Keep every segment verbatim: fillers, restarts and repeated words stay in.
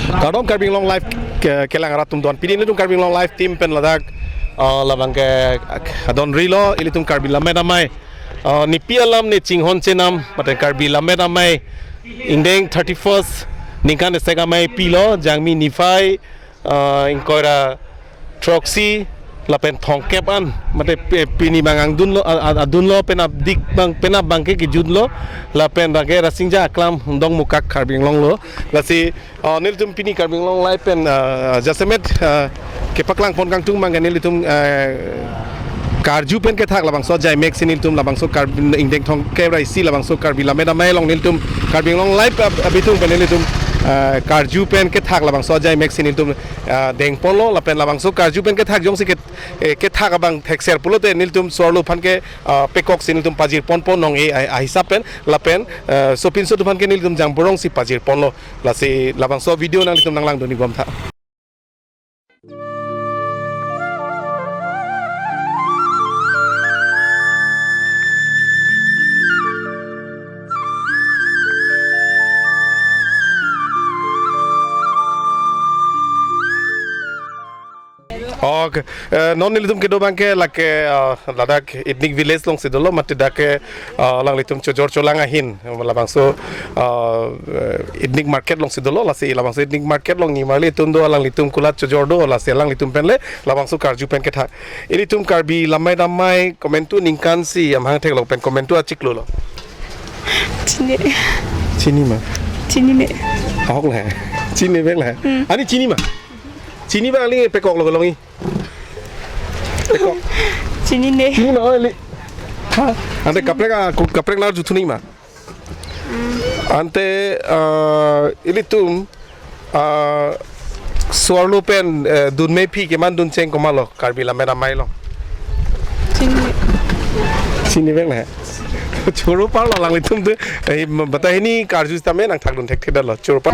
Kardom Karbi Anglong Live ke-, kelang rat atum don. Pini nelitum Karbi Anglong Live team pen ladak, ah, labang ke, ah, don rilo, ilitum Karbi Lammet Amei. Ah, nepi alam ne chinghon chenam, mate Karbi Lammet Amei, ingdeng thirty-first, ningkan esek amei pilo, Jangmi niphai, ah, ingkoi ra throksi, lapen thomkep an, mate pe-, pini bang angdunlo, a-, a-, adunlo, penap dik bang, penap bang ke kejutlo, lapen bang ke Rasinja Aklam Dongmukak Karbi Anglong lo, lasi, ah, nelitum pini Karbi Anglong Live pen, ah, jasemet, ah, kepaklang pon kangtung bang ke nelitum, ah, karju pen kethak labangso ajai mek si nelitum labangso Karbi ingdeng thomkep ra isi labangso Karbi Lammet Amei along nelitum Karbi Anglong Live ab-, abitung pen nelitum, ah, karju pen kethak labangso ajai mek si nelitum, ah, deng ponlo lapen labangso karju pen kethak jongsi ke-, eh, kethak abang thekser pulote nelitum so-arlo aphan ke, ah, pekok si nelitum pajir ponpo nong-e a-, ahisap pen lapen, eh, sopinso atum aphan ke nelitum jangborong si pajir ponlo lasi labangso video nanglitum nanglangdun-ik bomtha. Ok, eh, non nelitum kedo bang ke lake, eh, ladak ethnic village alongsi dolo, mate dak ke, eh, alanglitum chojor cholang ahin, labangso, eh, ethnic market alongsi dolo, lasi labangso ethnic market along nimarli atum do, alanglitum kulat chojor do, lasi alanglitum pen le labangso karju pen kethak. Ilitum Karbi Lammet Amei komantu ningkan si amahang theklong pen komantu achiklo lo? Chini. Chini ma? Chinine. Ahok le. Chinine vek le. Hmm. Ani chini ma? Chini ba ali pekok lo longi. Pekok. Chinine. Chini ma, oh, ili. Ha? Ante kaprek a, ku-, kaprek nar juthu-ik ma? Ante, ah, ilitum, ah, so-arlo pen, eh, dun meiphi keman duncheng komatlo Karbi Lammet Amei along? Chini. Chini vek le. Choro parlo alanglitum tu. Eh, bata hini karju sitame nangthakdun thekthedetlo. Choro par.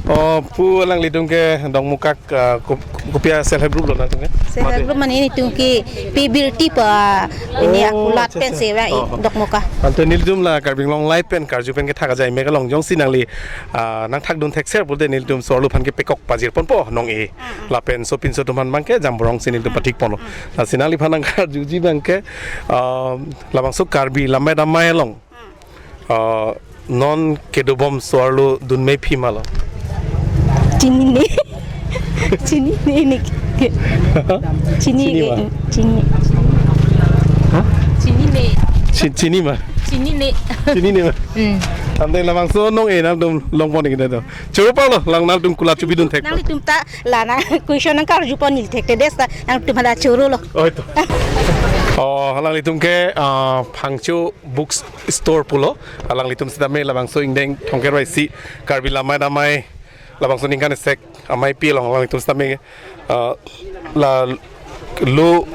Oh, pu alanglitum ke Dongmukak, ah, ko-, kopi a self help group lo nangtum ke? Self help group mane nelitum ke P B L T pa ini. Oh, akulat acha, pen acha. Sewa i. Oh, oh. Dongmukak. Ante nelitum la Karbi Anglong Live pen karju pen kethak ajai mek along jongsi nangli, ah, nangthakdun thekser pulote nelitum so-arlo aphan ke pekok pajir ponpo nong-e. Ah, ah. Lapen sopinso atum aphan bang ke jangborong si nelitum, ah, pathik ponlo. Ah. Lasi nangliphan nangkarjuji bang ke, ah, labangso Karbi Lammet Amei along, ah, non kedobom so-arlo dun meiphi malo? Chinine. Chinine ne. Chini Chini ke, ma? Chini. Ha? Chinine. Chi-, chini ma? Chinine. Chinine ma? Hmm. Ante labangso nong-e nangtum long pon-ik det to. Choro parlo, lang nangtum kulat chobidun thek. Nanglitum ta la nang question nangkarju pon-ik thekthedet ta nangtum hala chorolo. Oh, ito. Oh, alanglitum ke, ah, Phangcho Book Store pulo, alanglitum sitame labangso ingdeng thomkep ra isi Karbi Lammet Amei labangso ningkan esek amei pilo, alanglitum sitame, ah, la lo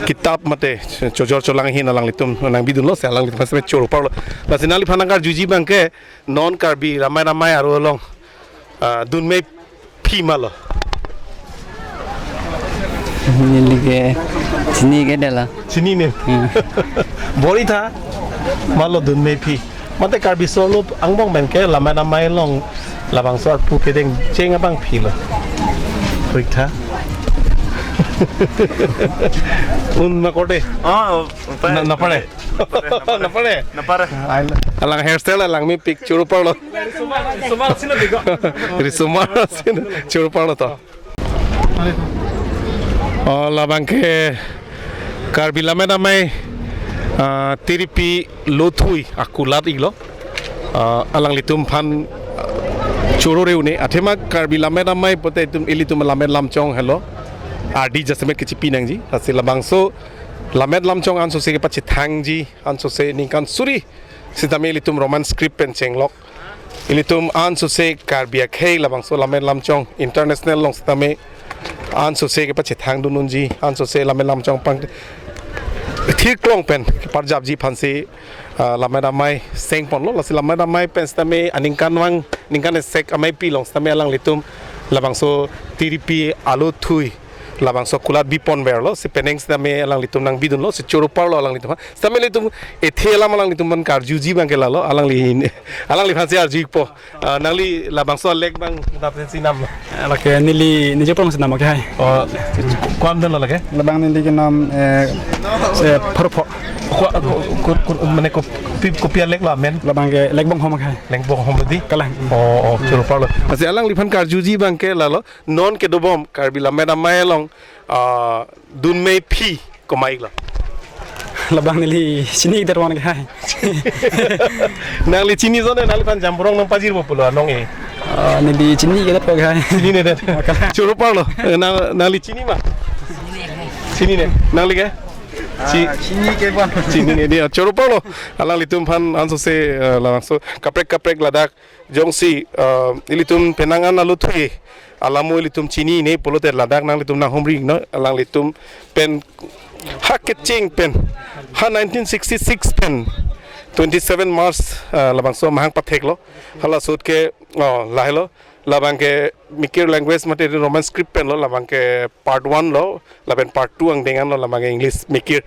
kitap mate chojor cholang ahin alanglitum nangbidunlo, si alanglitum sitame choro parlo. Lasi nangliphan nangkarjuji bang ke non Karbi Lammet Amei aro along, ah, dun meiphi malo? Neli ke chini ke dela. Chinine. Hmm. Bor-itha malo dun meiphi. Mate Karbi so-arlo angbong pen ke Lammet Amei along labangso arpu kedengcheng abang philo. Bor-itha. Un ma korte? Oh, na, napare. Napare. Napare. Napare. Ai, alang hairstyle alang mepik, choro parlo. Risomar sino bego. Risomar sino, choro parlo to. Oh, labang ke Karbi Lammet Amei, ah, tiripi lothui akulat-iklo. Ah, alanglitum aphan, ah, choro re-un-e, athema Karbi Lammet Amei pote itum, ilitum Lammet Lamchong helo. Ardi jasemet kechipi nangji. Lasi labangso Lammet Lamchong ansose kepachethangji, ansose ningkan suri sitame ilitum Roman script pen chenglok. Ilitum ansose Karbi akhei labangso Lammet Lamchong International along sitame ansose kepachethangdun unji, ansose Lammet Lamchong pang thirklong pen keparjapji aphansi, ah, Lammet Amei seng ponlo, lasi Lammet Amei pen sitame aningkanvang ningkan esek amei pilo sitame alanglitum labangso tiripi alothui Labangso kulat bipon verlo, si penang sitame alanglitum nangbidunlo, si choro parlo alanglitum aphan. Sitame ilitum ethe alam alanglitum aphan karjuji abangke lalo, alangli, alangliphan si arjupo. Ah, nangli labangso alek abang dap si namlo. Lake neli, neli choro parlo si nam ke hai. Oh, ko-an dunlo lake? Labang neli ke nam, eh, eh, Phorpho. Ko, ko, ko, ko, mane ko, pi, kopi alek lo amen? Labang ke Lekbonghom ke hai. Lekbonghom di? Kalang. Oh, oh, choro parlo. Lasi alangliphan karjuji abangke lalo, non kedobom Karbi Lammet Amei along, ah, dunmephi komat-iklo? Labang neli chini der wan ke hai. Nangli chini zone, nangliphan Jamborong nangpajirpo pulo anong e? Ah, neli chini ke der ke hai. Chininedet. Kalang. Choro parlo. Eh, nang, nangli chini ma? Chinine. Nangli ke? Chi- Ah, chini ke bon. Chinine di, ah, choro parlo. Alanglitum aphan ansose, eh, labangso kaprek kaprek ladak jongsi, eh, ilitum penang an alo thu-e, alamo ilitum chinine pulote ladak nanglitum nanghumri, no, alanglitum pen ha kecheng pen, ha nineteen sixty-six pen twenty-seven March, eh, labangso amahang patheklo. Hala ahut ke, oh, lahelo. Labang ke Mikir language mate Roman script penlo, labang ke part one lo, lapen part two angdeng anlo, labang ke English Mikir.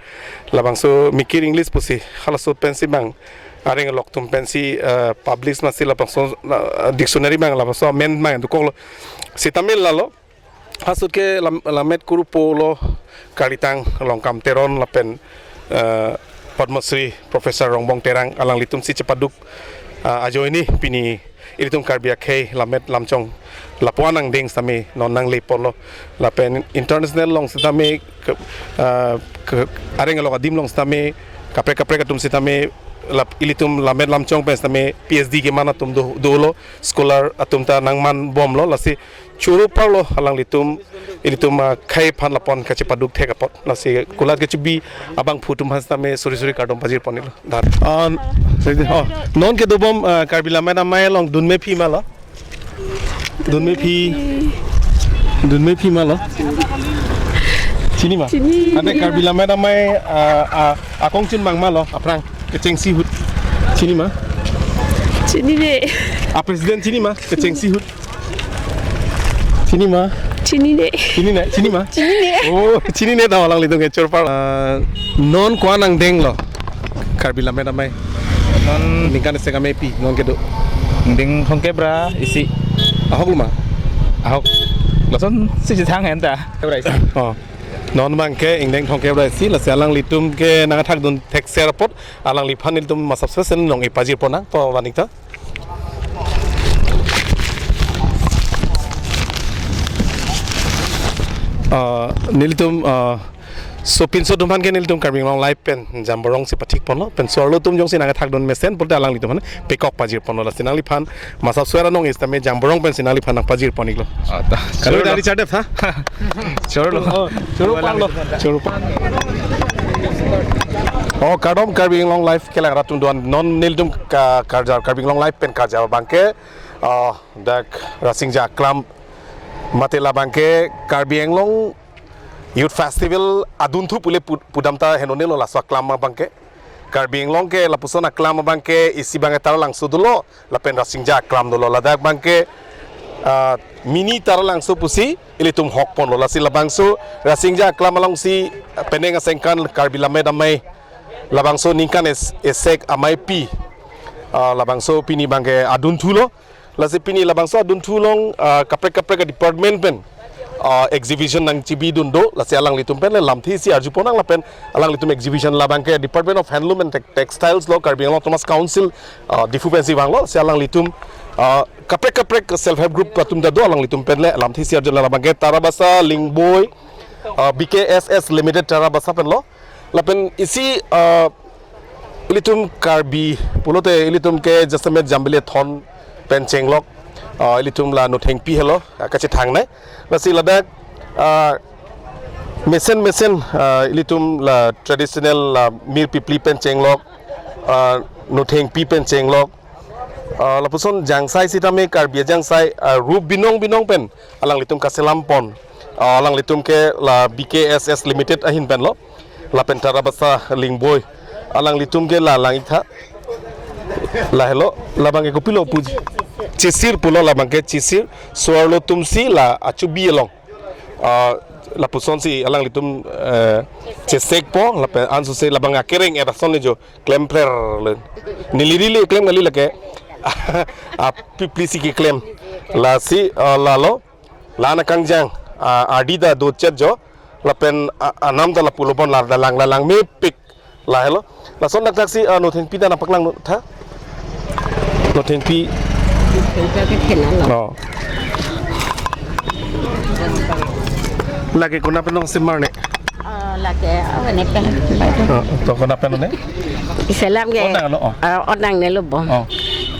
Labangso Mikir English pusi, hala ahut pensi abang areng alok atum pensi, eh, publish masi labangso, eh, dictionary abang labangso amen abang dokoklo. Sitame lalo, ha ahut ke lam-, Lammet Kurupo lo, Karlitang Longkam Teron lapen, eh, Padma Shri Professor Rongbong Terang, alanglitum si chepaduk, eh, ajoine pini ilitum Karbi akhei lammet lamchong lapu-an angdeng sitame non nangleponlo. Lapen international along sitame ke, ah, ke areng alok adim along sitame kaprek kaprek atum sitame lap-, ilitum lammet lamchong pen sitame P H D keman atum do, dolo, scholar atum ta nangmanbomlo, lasi choro parlo alanglitum, ilitum, ah, khei aphan lapu-an kachepaduk thek apot. Lasi kulat kechibi abangphu atum aphan sitame suri suri kardom pajirpon-iklo. Dhan. Ah, oh, non kedobom, ah, Karbi Lammet Amei along dunmephi ma lo? Dunmephi. Dunmephi ma lo? Chini ma? Chini. Ante Karbi Lammet Amei, ah, ah, akongchun abang ma lo? Aphrang kechengsi ahut. Chini ma? Chinine. A president chini ma? Kechengsi ahut. Chini ma? Chinine. Chinine, chini ma? Chinine. Oh, chinine ta alanglitum ke choro par. Ah, non ko-an angdeng lo Karbi Lammet Amei? Non ningkan isi amei pi, non kedo? Angdeng thomkep ra isi. Ahok lo ma? Ahok. Lasonsi chethang hen ta. Kep ra isi. Oh. Non abangke angdeng thomkep ra isi, lasi alanglitum ke nangthakdun thekser apot, alangliphan ilitum masap sesen nong-e pajirpon nang, to vanik ta. Ah, nelitum, ah, so pinso atum aphan ke nelitum Karbi Anglong Live pen Jamborong si pathikponlo, pen so-arlo atum jongsi nangthakdun mesen pulote alanglitum aphan pekok pajirponlo, lasi nangliphan masap sera nong-e sitame Jamborong pensi nangliphan nangpajirpon-iklo. Ah, ta. Kalo choro lo. Dari chadep ha? Choro lo. Oh, choro parlo. Choro par. Oh, kardom Karbi Anglong Live kelang rat atum do-an, non nelitum ka-, karja Karbi Anglong Live pen karja abangke, ah, dak Rasinja Aklam mate labangke Karbi Anglong Youth Festival adunthu pule pu-, pudam ta henonelo laso aklam abangke. Karbi Anglong ke lapuson aklam abangke isi abangke Taralangso dolo, lapen Rasinja Aklam dolo. Ladak abangke, ah, mini Taralangso pusi ilitum hokponlo. Lasi labangso Rasinja Aklam alongsi, ah, penang asengkan Karbi Lammet Amei labangso ningkan es-, esek amei pi, ah, labangso pini abangke adunthulo. Lasi pini labangso adunthu along, ah, kaprek kaprek department pen, ah, exhibition nangchibidun do, lasi alanglitum pen le lamthe isi arjupon nang lapen alanglitum exhibition labangke Department of Handloom and Tex-, Textiles lo, Karbi Anglong Autonomous Council, ah, Diphu pensi vanglo, lasi alanglitum, ah, kaprek kaprek self help group atum ta do, alanglitum pen le lamthe isi arjupon, labangke Tarabasa Lingboi, ah, B K S S Limited Tarabasa penlo. Lapen isi, ah, ilitum Karbi pulote ilitum ke jasemet Jambili Athon pen chenglok, ah, ilitum la Nothengpi helo, ah, kachethang nai. Lasi ladak, ah, mesen mesen, ah, ilitum la traditional la Mir Pipli pen chenglok, ah, Nothengpi pen chenglok, ah, lapuson jangsai sitame Karbi ajangsai, ah, rup binong binong pen alanglitum kaselampon. Ah, alanglitum ke la B K S S Limited ahin penlo. Lapen Tarabasa Lingboi, alanglitum ke la lang-ik tha. Lahelo, labangke kopilo puji. Chisir pulo, labangke chisir. So-arlo atumsi la achubi along, ah, Lapuson si alanglitum, eh, chesekpo, lapen ansose labang akereng et ason ni jo klemprerlo. Neli really klem kali lake. Aphi phli si keklem. Lasi, eh, lalo, la-an akangjang, ah, ardi ta dochet jo, lapen, ah, anam ta lapu lobon la, la lang, la lang mepik. Lahelo. Lason dak taksi, ah, Nothengpi ta nangpaklang non tha. Nothengpi. Nothengpi ke thenan lo. Oh. Lake konat pen nangsemar ne? Oh, lake, oh, ne pen. Oh, to konat pen ne? Keselam ke. Onang lo, oh. Ah, onangne lo bo. Oh.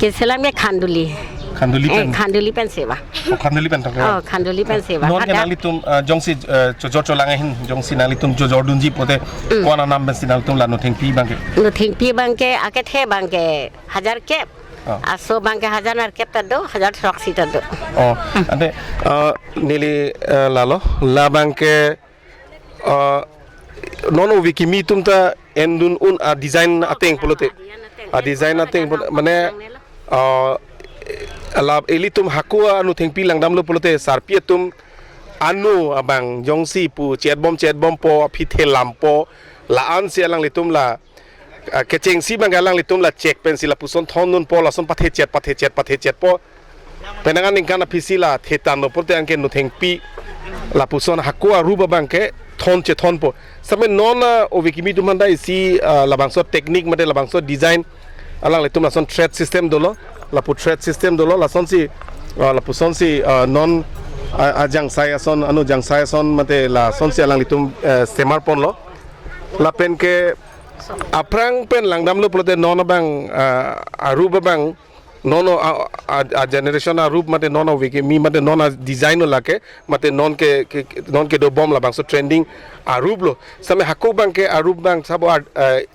Keselam ke Khanduli. Khanduli, eh, pen. Khanduli pensi ba. Oh, Khanduli pen toklo. Oh, Khanduli pensi ba. Non ke ada. Nanglitum, eh, jongsi, eh, chojor cholang ahin, jongsi nanglitum chojordunji pote, mm, ko-an anam pensi nanglitum la Nothengpi abangke? Nothengpi abangke, akethe abangke hajar kep. Oh. Aso abangke hajar nerkep ta do, hajar throksi ta do. Oh, ante, eh, neli, eh, lalo, labangke, eh, non ove kimi atum ta endun un a-design ateng pulote. A-design ateng pul-, mane, eh, ala ilitum hako a-Nothengpi langdamlo pulote sarpi atum anu abang jongsi pu chetbom chetbompo, aphi thelampo, la-ansi alanglitum la, ah, kechengsi abangke alanglitum la chek pensi lapuson thondunpo, lason pathechet, pathechet, pathechetpo. Penang aningkan aphisi la thethanlo pulote anke Nothengpi lapuson hako arup abangke thon chethonpo. Same non, ah, ove kimi atum aphan ta isi, ah, labangso technique mate labangso design alanglitum lason thread system dolo, lapu thread system dolo, lasonsi, ah, lapusonsi, ah, non, ah, ajangsai ason, anu jangsai ason mate lasonsi alanglitum, eh, semarponlo. Lapen ke aphrang pen langdamlo pulote non abang, ah, arup abang, non a, a, a-generation arup mate non ove kimi mate non a-design lo lake, mate non ke, ke, non kedobom labangso trending arup lo. Same hako abangke arup abang sabo ar-, eh,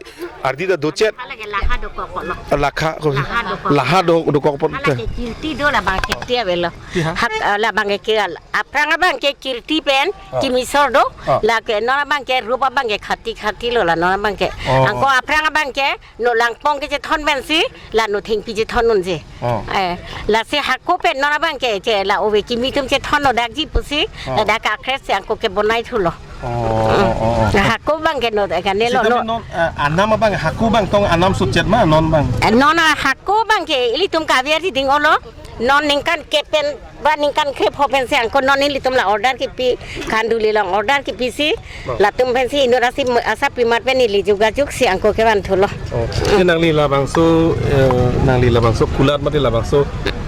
ardi ta dochet. Hala ke laha dokok lo. Laha ko. Laha dokok. Laha do, dokokpo. Hala ke kirti do labang kirti avelo. Ti ha? Hak, eh, labangke ke al-, aphrang abangke kirti pen, ah, kimi sor do, ah, lake non abangke rup abangke khati khati lo la non abangke. Oh. Anke aphrang abangke, no langpong kechethon pensi, la Nothengpi chethondunji. Oh. Eh, lasi hako pen non abangke, che la ove kimi atum chethonlo dakji pusi, oh, ladak akres si anke kebonai thulo. Oh, oh, oh, oh. Hako abangke no, kane lo. Sitame no. Non, eh, anam abang, hako abang tong anam sutchet ma, non abang? Eh, non a hako abangke, ilitum Karbi arjiding olo, non ningkan kep pen, ba ningkan krepho pensi anke non nelitum la order kipi, Khanduli along order kipisi, oh, latum pensi inut asi, asapimar pen neli jogajog si anke kevanthulo. Oh, ke nangli labangso, eh, nangli labangso kulat mate labangso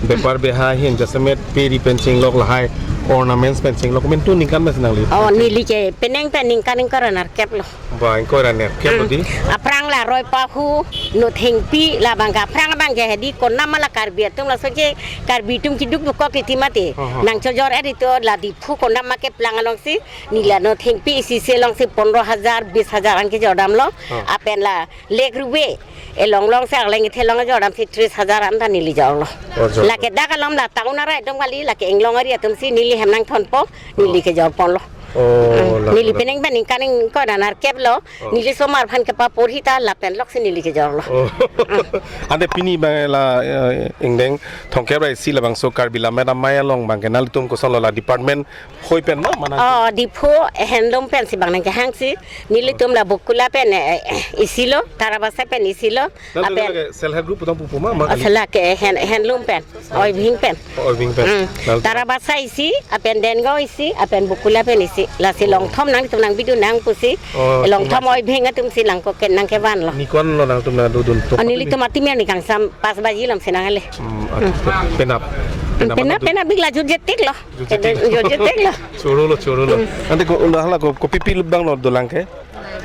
bepar beha ahin jasemet peri pen chinglok lahai ornaments pen chinglok mentu ningkan mas nangli? Oh, neli ke penang pen ningkan ingkoi ra nerkep lo. Ba, ingkoi ra nerkep lo di. Hmm. Aphrang la Roipahu, Nothengpi, labangke aphrang abangke hedi konat ma la Karbi atum laso ke Karbi atum keduk dokok titi mati. Ha, ha. Nangchojor edi to la Diphu konat ma keplang alongsi, neli la Nothengpi isi isi alongsi pondro hajar, bis hajar an kejordamlo. Ha. Lapen la Lake Ruve, elong alongsi arleng kethe along jordamsi tris hajar an ta neli jorlo. Oh, jor. Lake dak along la town arat atum kali, lake inglong ari atumsi neli hem nangthonpo, neli, oh, kejorponlo. Oh, hmm, la, neli la. Penang pen ningkan ingkoi ra nerkep lo. Oh. Neli osomar aphan kepaporhi ta lapen loksi neli kejorlo. Oh. Hmm. Ante pini abang la, eh, ingdeng thomkep ra isi labangso Karbi Lammet Amei along abangke nanglitum kosonlo la department hoi pen ma mana? Oh, Diphu handloom pensi abang nangkehangsi. Nelitum la Bokula pen, eh, eh, isi lo, Tarabasa pen isi lo. Nanglitum apen lake self help group putang pupu ma, ma kali? Sela ke hand, handloom pen, oibhing pen. Oh, oibhing pen. Hmm. Nanglitum. Tarabasa isi, lapen Dengaon isi, lapen Bokula pen isi. Lasi, oh, longthom nangtum nangbidun nang pusi. Oh, longthom, tumas. Oibhing atumsi nangko ke nangkevanlo. Ni ko-an lo nangtum nangdodun to? Oh, nelitum atimir ni kangsam pas baji alamsi nangle. Hmm, ah, penap. Hmm, penap, penap, penap bik la jutjetik lo. Jutjetik. Jutjetik lo. Chorolo, chorolo. Hmm. Ante ko, unda hala ko, kopi pi abang lo dolang ke?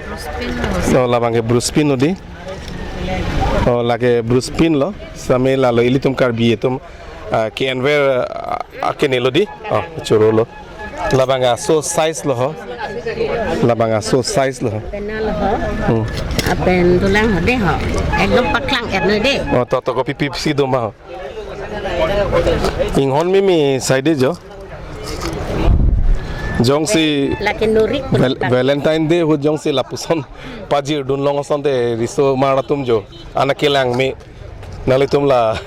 Brush pen lo. Oh, labangke brush pen lo di. Oh, lake brush pen lo. Same lalo ilitum Karbi atum, ah, ke-enver, ah, akenelo di. Oh, chorolo. Labang aso size lo ho. Labang aso size lo ho. Penang lo ho. Hmm. Lapen dolang ho de ho. Ekdom paklang et noi de. Oh, to, to, kopi pi si do ma ho. Inghon mimi side jo. Jongsi lake norik pun Val-, Valentine Day ahut jongsi lapuson pajirdun long asonte riso mar atum jo. Anak kelang me nanglitum la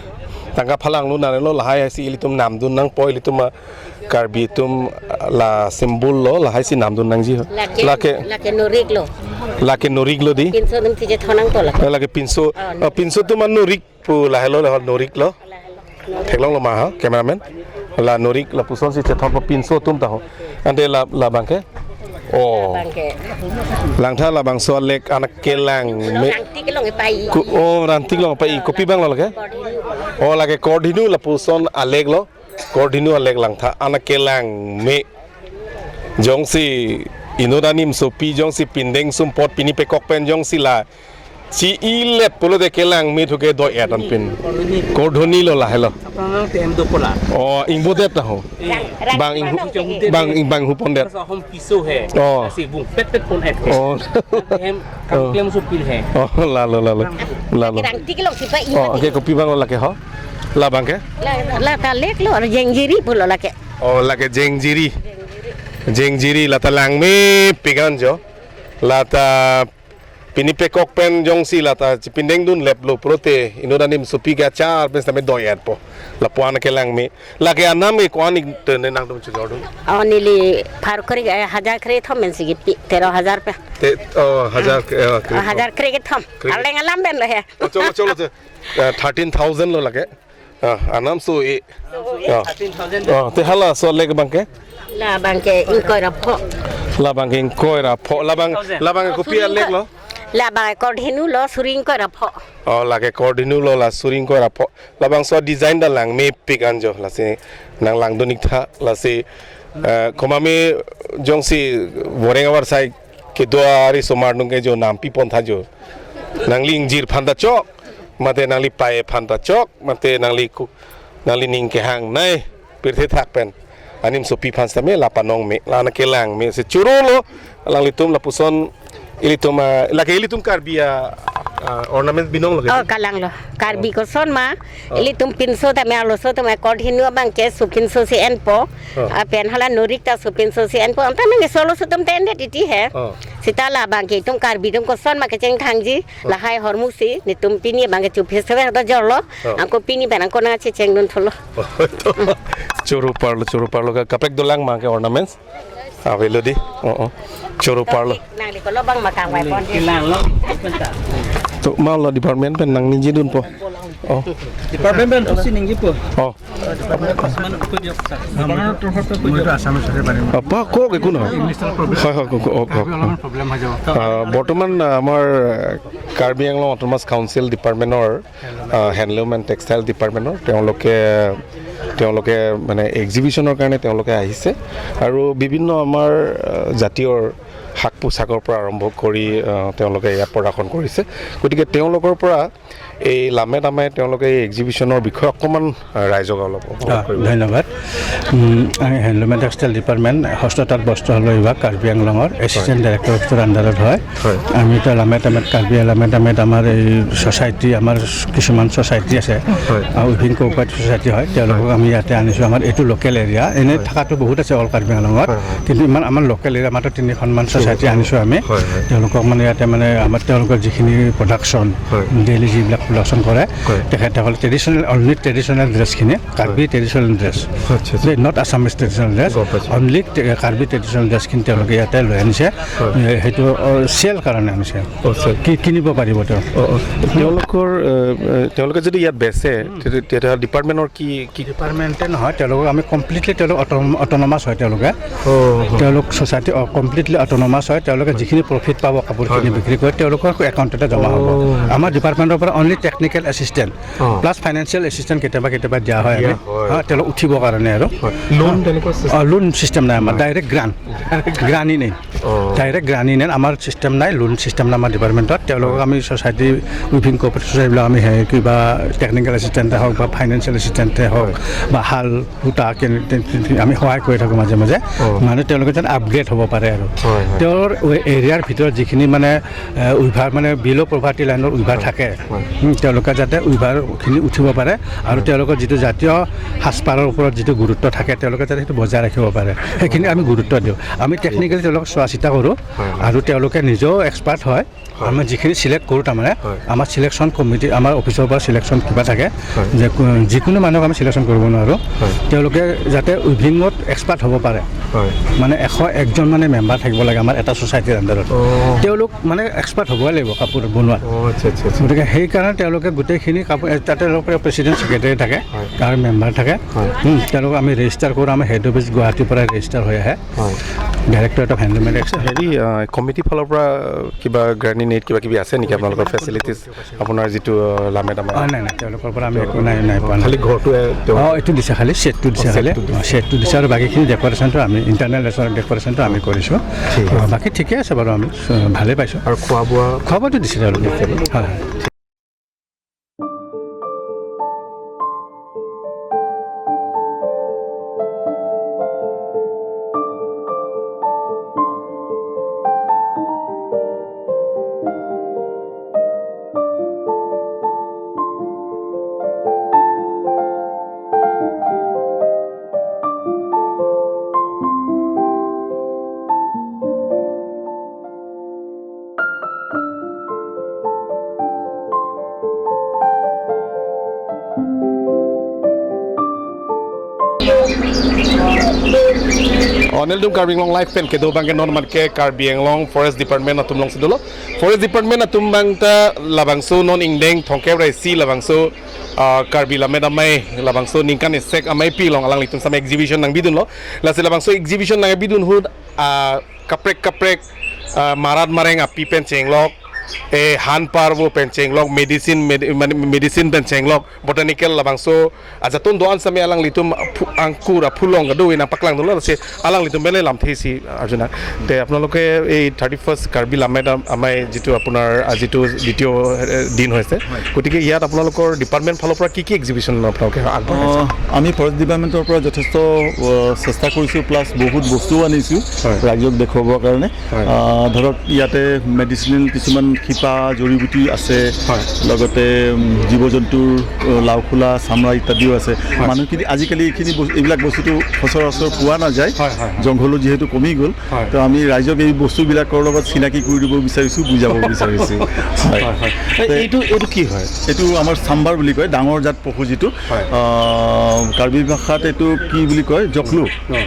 tangka phalang lo nang lo, lahai si ilitum namdun nangpo, ilitum, ah, Karbi atum, ah, la symbol lo, lahai si namdun nangji ho. Lake, lake, lake norik lo. Lake norik lo dei. Pinso atum si chethon nangpo lake. Eh, lake pinso, oh, ah, pinso atum an norik pu lahelo, lahelo norik lo. Theklong lo ma ha, cameraman. La norik lapuson si chethonpo pinso atum ta ho. Ante la, labang ke? Oh. Labang ke. Langtha labangso alek an kelang me. Rangtik long pai. Ku, oh, rangtik long pai. Kopi abang lo lake? Oh, lake kordhinu lapuson alek lo. Kordhinu alek langtha an kelang me. Jongsi inut animsopi, jongsi pindeng sumpot pini pekok pen jongsi la chi-ilet pulote kelang me thu ke do-et anpin. Kordhoni lo lahelo. Apang ang T M do pola. Oh, ingbodet ta ho. Eh. Bang inghu, bang ing, bang inghu pondet. Sa hom piso he. Oh. Asi bung pet pet pon et he. Oh. Hem kam klem supil he. Oh, lalo, lalo. Lalo. Rangtik long si pai. Oh, okay, kopi abang lo lake ho. Labang ke? La, la ta lek lo, jengjiri pu lo lake. Oh, lake jengjiri. Jengjiri, lata langmepik an jo. Lata pini pekok pen jongsi lata chipindeng dunlep lo pulote inut animsopi ke achar pen sitame do-etpo. Lapu an kelang me. Lake anam ke ko-an ik tene nangtum chojordun? Oh, neli pharo kre, eh, hajar kre kethom pen si kipi, tero hajar pen. Te, oh, hajar, eh, kre kethom. Oh, hajar kre kethom. Kre. Arleng alam pen lo he. Oh, cholo, cholo, cholo. Eh, thirteen thousand lo lake. Ah, anam so e. So e. Ah. Thirteen thousand. Ah, te halaso alek abang ke? Labang ke ingkoi ra pho. Labang ke ingkoi ra pho. Labang, labang ke kopi alek lo? Labang ke kordhinu lo, suri ingkoi ra pho. Oh, lake kordhinu lo, la suri ingkoi ra pho. Labangso design ta langmepik an jo, lasi nang langdun ik tha, lasi, eh, komat me jongsi voreng avarsai kedo ari osomar nung ke jo nampi pon tha jo. Nangli ingjir aphan ta chok, mate nangli pei aphan ta chok, mate nangli ku, nangli ning kehangnei pirthe thak pen animsopi aphan sitame la panong me, la an kelang me si choro lo, alanglitum lapuson ilitum, ah, lake ilitum Karbi a, ah, ornament binong lo ke? Oh, kalang lo. Karbi koson ma, oh, ilitum pinso tame arloso tame kordhinu abang ke sopinso si enpo. Oh. Ah, pen hala norik ta sopinso si enpo. Anta nang solo sotum tende titi he. Oh. Sita labang ke itum Karbi atum koson ma kecheng thangji. Oh. Lahai ahormu si, netum pini abang ke chu festival do jorlo. Oh. Angko pini pen angko nang checheng dun thulo. Oh, to. Choro parlo, choro parlo ka, kaprek dolang ma ke ornaments. Avelo dei. Oh, oh. Choro parlo. Nangli kolo abang ma kangvai pon. Kilang lo, penta. To ma lo department pen nang ningje dunpo. Oh. Department pen pusi ningjepo. Oh. Department pen pusi ningjepo. Department pen pusi ningjepo. মই তো আছামিজ ভাষাতে পাৰিম। Apa kok ekun ha? ইংলিছৰ প্ৰব্লেম। হয়, হয়, কওক, কওক, কওক। কাৰ্বি অলপমান প্ৰব্লেম হৈ যাব। আহ, বৰ্তমান, আহ, আমাৰ, আহ, কাৰ্বি আংলং অট'নমাছ কাউন্সিল ডিপাৰ্টমেণ্টৰ, আহ, হেণ্ডলুম এণ্ড টেক্সটাইল ডিপাৰ্টমেণ্টৰ তেওঁলোকে, তেওঁলোকে মানে এক্সিবিশ্যনৰ কাৰণে তেওঁলোকে আহিছে আৰু বিভিন্ন আমাৰ, আহ, জাতীয় সাজ পোছাকৰ পৰা আৰম্ভ কৰি, আহ, তেওঁলোকে ইয়াত প্ৰদৰ্শন কৰিছে। গতিকে তেওঁলোকৰ পৰা এই লামে লামে তেওঁলোকে এই এক্সিবিশ্যনৰ বিষয়ে অকণমান, আহ, ৰাইজক অলপ অৱগত আহ, কৰিব। ধন্যবাদ। উম, আমি হেণ্ডলুম এণ্ড টেক্সটাইল ডিপাৰ্টমেণ্ট, হস্ত তাঁত বস্ত্ৰশাল বিভাগ, কাৰ্বি আংলঙৰ এচিষ্টেণ্ট হয়। ডাইৰেক্টৰেটৰ আণ্ডাৰত হয়। হয়। আমি এতিয়া লামে লামে, কাৰ্বি লামে লামে আমাৰ এই ছ'চাইটি, আমাৰ কিছুমান ছ'চাইটি আছে, হয়। আৰু উইভিং কোঅপাৰেটিভ ছ'চাইটি হয়, তেওঁলোকক হয়। আমি ইয়াতে আনিছোঁ। আমাৰ এইটো লোকেল এৰিয়া, এনে হয়। থকাটো বহুত আছে অল কাৰ্বি আংলঙত, হয়, হয়। কিন্তু ইমান আমাৰ লোকেল এৰিয়া মাত্ৰ তিনিখনমান ছ'চাইটি হয়। আনিছোঁ আমি। হয়, হয়। তেওঁলোকক মানে ইয়াতে মানে আমাৰ তেওঁলোকৰ যিখিনি প্ৰডাকশ্যন, হয়। ডেইলি যিবিলাক প্ৰডাকশ্যন কৰে, হয়। তেখেতসকলে ট্ৰেডিশ্যনেল, অনলি ট্ৰেডিশ্যনেল ড্ৰেছখিনি, কাৰ্বি হয়। Traditional dress. আচ্ছা, আচ্ছা। They not Assamese traditional dress, গম পাইছোঁ। Only ট্ৰে-, কাৰ্বি ট্ৰেডিশ্যনেল ড্ৰেছখিনি তেওঁলোকে ইয়াতে লৈ আনিছে। হয়। এ, সেইটো, অ, চেল কাৰণে আনিছে। অ, চেল। কি কিনিব পাৰিব তেওঁ? অ, অ। তেওঁলোকৰ, এ, এ, তেওঁলোকে যদি ইয়াত বেচে, উম। তেতিয়া, তেতিয়া ডিপাৰ্টমেণ্টৰ কি, কি? ডিপাৰ্টমেণ্টে নহয়, তেওঁলোকক আমি কমপ্লিটলি তেওঁলোক অট'নম-, অট'নমাছ হয় তেওঁলোকে। অ, অ। তেওঁলোক ছ'চাইটি, অ, কমপ্লিটলি অট'নমাছ হয়। তেওঁলোকে হয়। যিখিনি প্ৰফিট পাব কাপোৰখিনি হয়, হয়। বিক্ৰী কৰে, তেওঁলোকৰ একাউণ্টতে জমা হ'ব। অ। আমাৰ ডিপাৰ্টমেণ্টৰ পৰা অনলি টেকনিকেল এচিষ্টেণ্ট অ। প্লাছ ফাইনেন্সিয়েল এচিষ্টেণ্ট কেতিয়াবা কেতিয়াবা দিয়া হয় দিয়া আমি। হয়। হা, তেওঁলোক উঠিবৰ কাৰণে আৰু। হয়। লোন তেনেকুৱা চিষ্টেম? অ, লোন চিষ্টেম নাই আমাৰ, নাই। Direct grant. গ্ৰাণ্ট ই নেই। অ। ডাইৰেক্ট গ্ৰাণ্ট ই নেই, আমাৰ চিষ্টেম নাই, লোন চিষ্টেম নাই আমাৰ ডিপাৰ্টমেণ্টত। তেওঁলোকক হয়। আমি ছ'চাইটি, উইভিং কোঅপাৰেটিভ ছ'চাইটিবিলাক আমি সেই কিবা টেকনিকেল এচিষ্টেণ্টে হওক বা ফাইনেন্সিয়েল এচিষ্টেণ্টে হওক হয়। বা শাল, সূতা কেনে-, তে-, তে-, তে-, আমি সহায় কৰি থাকোঁ মাজে মাজে। অ। মানে তেওঁলোকে যেন আপগ্ৰেড হ'ব পাৰে আৰু। হয়, হয়। তেওঁৰ ৱে-, এৰিয়াৰ ভিতৰত যিখিনি মানে, এ, উইভাৰ মানে বিল' পভাৰ্টি লাইনৰ উইভাৰ হয়। থাকে, হয়। তেওঁলোকে যাতে উইভাৰখিনি উঠিব পাৰে আৰু তেওঁলোকৰ যিটো জাতীয় সাজপাৰৰ ওপৰত যিটো গুৰুত্ব থাকে, তেওঁলোকে যাতে সেইটো বজাই ৰাখিব পাৰে, সেইখিনি আমি গুৰুত্ব দিওঁ। আমি টেকনিকেলি তেওঁলোকক চোৱা চিতা কৰোঁ। হয়, হয়। আৰু তেওঁলোকে নিজেও এক্সপাৰ্ট হয়। হয়। আমি যিখিনি চিলেক্ট কৰোঁ, তাৰমানে হয়। আমাৰ চিলেকশ্যন কমিটি, আমাৰ অফিচৰ পৰা চিলেকশ্যন কিবা থাকে, হয়। যে কো-, যিকোনো মানুহক আমি চিলেকশ্যন কৰিব নোৱাৰোঁ। হয়। তেওঁলোকে যাতে উইভিঙত এক্সপাৰ্ট হ'ব পাৰে। হয়। মানে এশ একজন মানে মেম্বাৰ থাকিব লাগে আমাৰ এটা ছ'চাইটিৰ আণ্ডাৰত। অ। তেওঁলোক মানে এক্সপাৰ্ট হ'বই লাগিব কাপোৰ বনোৱাত। অ, আচ্ছা, আচ্ছা, আচ্ছা। গতিকে সেইকাৰণে তেওঁলোকে গোটেইখিনি কাপোৰ, এ, তাতে তেওঁলোকৰ প্ৰেচিডেণ্ট, ছেক্ৰেটাৰী থাকে, হয়। তাৰ মেম্বাৰ থাকে। হয়। হুম, তেওঁলোকক আমি ৰেজিষ্টাৰ কৰোঁ, আমাৰ হেড অফিচ গুৱাহাটীৰ পৰা ৰেজিষ্টাৰ হৈ আহে। হয়। ডাইৰেক্টৰেট অফ হেণ্ডলুম এণ্ড আচ্ছা, হেৰি, আহ, কমিটিৰ ফালৰ পৰা কিবা গ্ৰেণ্ড ইন এইড কিবা কিবি আছে নেকি আপোনালোকৰ ফেচিলিটিজ? আপোনাৰ যিটো, আহ, লামেট আমাৰ অ, নাই, নাই, তেওঁলোকৰ পৰা আমি একো নাই, নাই পোৱা নাই। খালি ঘৰটোৱে তেওঁ অ, এইটো দিছে, খালি শ্বেডটো দিছে, অ, খালি শ্বেডটো দিছে। অ, শ্বেডটো দিছে আৰু বাকীখিনি ডেক'ৰেশ্যনটো আমি, ইণ্টাৰনেল ডেক'ৰেশ্যনটো আমি কৰিছোঁ। ঠিক আছে। অ, বাকী ঠিকে আছে বাৰু, আমি, অ, ভালেই পাইছোঁ। আৰু খোৱা বোৱা? খোৱা বোৱাটো দিছে তেওঁলোকে। হয়, হয়। Onel dum Karbi Anglong Live pen kedo abangke non manke Karbi Anglong Forest Department atum alongsi dolo. Forest Department atum abangta labangso non ingdeng thomkep ra isi labangso, ah, Karbi Lammet Amei labangso ningkan esek amei pi along alanglitum same exhibition nangbidunlo. Lasi labangso exhibition nangbidun ahut, ah, kaprek kaprek, ah, marat mareng api pen chenglok, eh, han parvo pen chenglok, medicine, med-, mane medicine pen chenglok, botanical labangso ajaton do-an same alanglitum phu-, angkur aphu along kadokave nangpaklangdunlo, lasi alanglitum pen le lamthe isi arjuna. Te আপোনালোকে এই thirty first Karbi লামেট আম-, আমাৰ যিটো আপোনাৰ, আহ, যিটো দ্বিতীয়, এ, দিন হৈছে, হয়। গতিকে ইয়াত আপোনালোকৰ ডিপাৰ্টমেণ্ট ফালৰ পৰা কি কি এক্সিবিশ্যন আপোনালোকে আগবঢ়াইছে? অ, আমি ফৰেষ্ট ডিপাৰ্টমেণ্টৰ পৰা যথেষ্ট, অ, চেষ্টা কৰিছোঁ, প্লাছ বহুত বস্তুও আনিছোঁ হয়। ৰাইজক দেখুৱাবৰ কাৰণে। হয়। আহ, ধৰক, ইয়াতে মেডিচিনেল কিছুমান শিপা, জড়িবুটি আছে, হয়। লগতে, উম, জীৱ জন্তুৰ, আহ, লাওখোলা, চামৰা ইত্যাদিও আছে। হয়। মানুহখিনি আজিকালি এইখিনি বস-, এইবিলাক বস্তুটো সচৰাচৰ পোৱা নাযায়। হয়, হয়, হয়। জংঘলো যিহেতু কমি গ'ল, হয়। তো আমি ৰাইজক এই বস্তুবিলাকৰ লগত চিনাকি কৰি দিব বিচাৰিছোঁ, বুজাব বিচাৰিছোঁ। হয়। হয়, হয়। এই, তে এইটো, এইটো কি হয়? এইটো আমাৰ চাম্বাৰ বুলি কয়, ডাঙৰ জাত পশু যিটো। হয়। আহ, কাৰ্বি ভাষাত এইটো কি বুলি কয়? জকলু। অ।